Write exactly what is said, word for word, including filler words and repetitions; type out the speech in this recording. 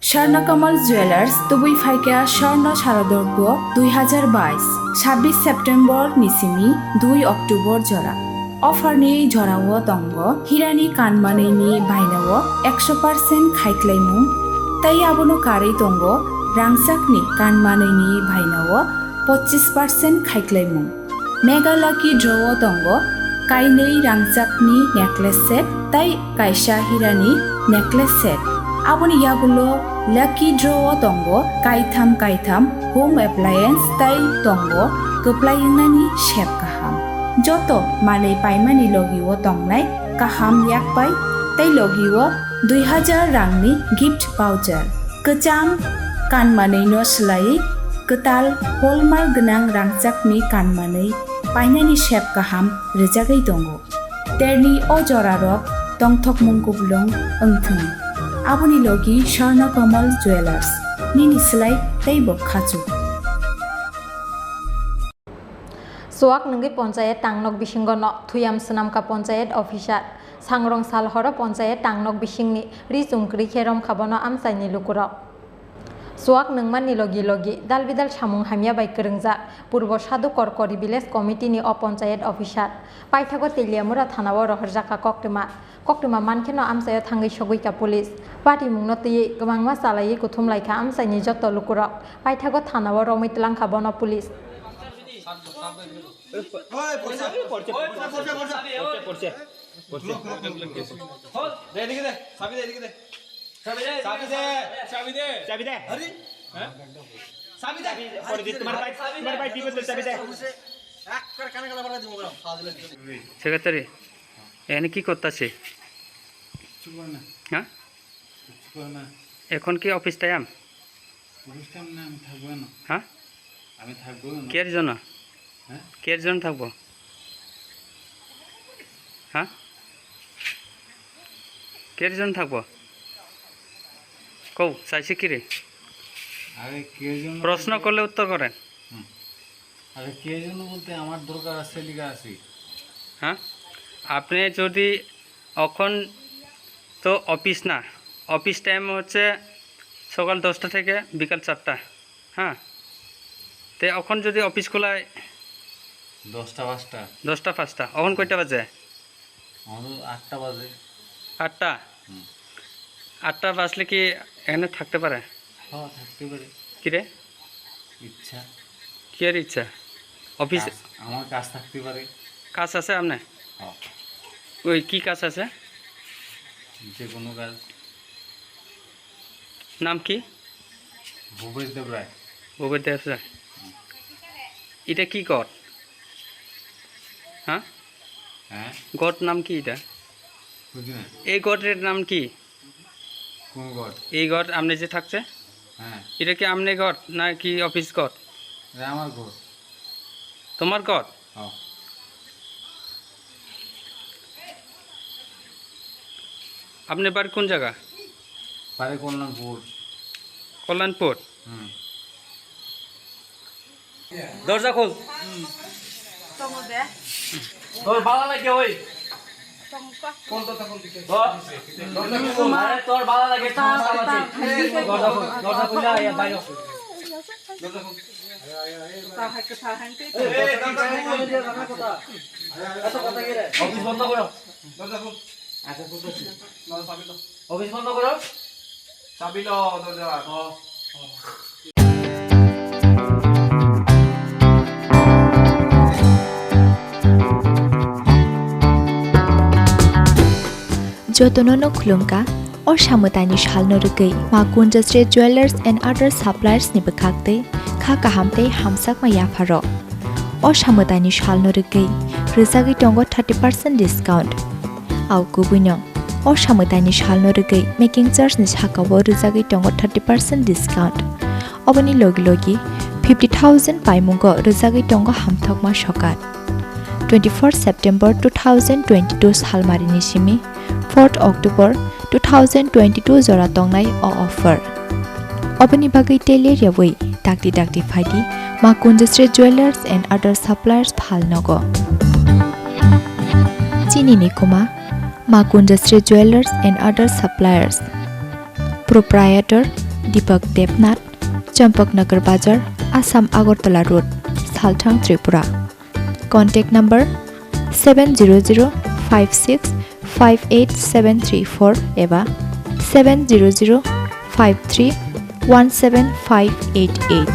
Swarna Kamal Jewelers, tubui phaikha Swarna Sharadorgo dui hazar bais, sabbish September ni simi dui October jora. Offer ni jorao tongo hirani kanmanwi ni bainao ekso percent khaiklaimung, tei abono karwi tongo rangchakni kanmanwi ni bainao pochis percent khaiklaimung. Mega Lucky Draw o tongo kainwi rangchakni necklace set tei kaisa hirani necklace set. Aboni yagulo Lucky Draw o tongo kaitham kaitham home appliance tei tongo kwplai wngnani sep kaham. Joto manwi paimani logi o tongnai kaham yakpai tei logi o dui hazar rangni gift voucher. Kwcham kanmanwi no swlaiwi kwtal hallmark gwnang rangchakni kanmanwi painani sep kaham rwjagwi tongo. Terni o jorarok tongthokmung kuplung wngthung. Aboni logi Swarna Kamal Jewelers, nini swlai teibo khachuk. Suak nungwi ponchayet tangnok bisingo no thuyam swnamkha ponchayet officer. Sangrong sal horo ponchayet tangnok bisingni ri chungkri khe romkha bono amchaini lukurok. Suak nungmani logi logi dal bidal samung hamya bai kwrwngjak Purbo Sadhu Korkori Village Committee ni o ponchayet officer. Paithago Teliamura thana o rohorjakha koktwma. Koktwma mankheno amchaio thangwi sogwikha police. Patimungno twiwi kwbangma chalaiwi kuthum laikha amchaini joto lukurok. Paithago thana o romwi twlangkha bono police. দে, এদিকে দে, চাবি দে, এদিকে দে। চাবি দে। চাবি দে। চাবি দে। আরে? হ্যাঁ? চাবি দে। পরে দে, তোমার ভাই, তোমার ভাই বিপদ হচ্ছে, চাবি দে। এক করে কানে কানে বাড়া দিব, ফাজিল। সেক্রেটারি, এখানে কি করতেছে? কিছু করে না। হ্যাঁ? কিছু করে না। এখন কি অফিস টাইম? অফিস টাইম না, আমি থাকবো না। হ্যাঁ? আমি থাকবো না। কে জন? হ্যাঁ? কে জন থাকবো? হ্যাঁ? কে জন থাকবো? কও, চাইছে কি রে? আরে, কে জন প্রশ্ন বলতে করলে উত্তর করেন। হুম। আরে, কে জন বলতে আমার দরকার আছে, লিগা আছি। হ্যাঁ? আপনি যদি এখন তো অফিস না, অফিস টাইম হচ্ছে সকাল দশটা থেকে বিকাল চারটা। হ্যাঁ, তে এখন যদি অফিস খোলায় দশটা পাঁচটা। দশটা পাঁচটা, এখন কয়টা বাজে? আমাদের আটটা বাজে। আটটা? হুম। আটটা বাজলে কি এখানে থাকতে পারে? হ্যাঁ, থাকতে পারে। কি রে? ইচ্ছা। কি আর ইচ্ছা? অফিস কাজ, আমার কাজ থাকতে পারে। কাজ আছে আপনার? হ্যাঁ। ওই কি কাজ আছে? যে কোনো কাজ। নাম কি? ভূপেশ দেব রায়। ভূপেশ দেব রায়। এটা কি গড? হ্যাঁ? হ্যাঁ? গড নাম কি এটা? বুঝি না। এই গডের নাম কি? কোন গড? এই গড আপনি যে থাকছে? হ্যাঁ। এটা কি আপনি গড নাকি অফিস গড? এটা আমার গড। তোমার গড? হ্যাঁ। আপনার বাড়ি কোন জায়গা? বাড়ি কল্যাণপুর। কল্যাণপুর? হুম। দরজা খোল। তোর বালা লাগে ওই। খোল তো, খোল। তোর, দরজা খোল। আরে, তোর বালা লাগে, তোর বালা লাগে। দরজা খোল, দরজা খুলে আয়, বাইরে। দরজা খোল। এই, দরজা খোল। এত কথা কি রে? অফিস বন্ধ করো। দরজা খোল। আচ্ছা, খুলতেছি। অফিস বন্ধ করো। চাবি লও দরজা। ও। Jotono no khulumkha, o samwtaini salno rwgwi Ma Kunjasri Jewellers and Other Suppliers ni bwkhak tei kha kaham tei hamjakma yapharok. O samwtaini salno rwgwi rwjagwi tongo thirty percent discount. Au kubuino, o samwtaini salno rwgwi making charge ni sakao rwjagwi tongo thirty percent discount. Oboni logi logi fifty thousand paimungo rwjagwi tongo hamthokma sokat. Twenty-four September two thousand twenty-two salmarini simi fourth October two thousand twenty-two jora tongnai o offer. Oboni bagwi tei ler yaui dakti dakti phaidi Ma Kunjasri Jewellers and Other Suppliers Phalnogo. Chini ni kuma Ma Kunjasri Jewellers and Other Suppliers. Proprietor Deepak Debnath, Champaknagar Bazar, Assam Agartala Road, Salthang, Tripura. Contact number seven zero zero five six five eight seven three four eba seven zero zero five three one seven five eight eight.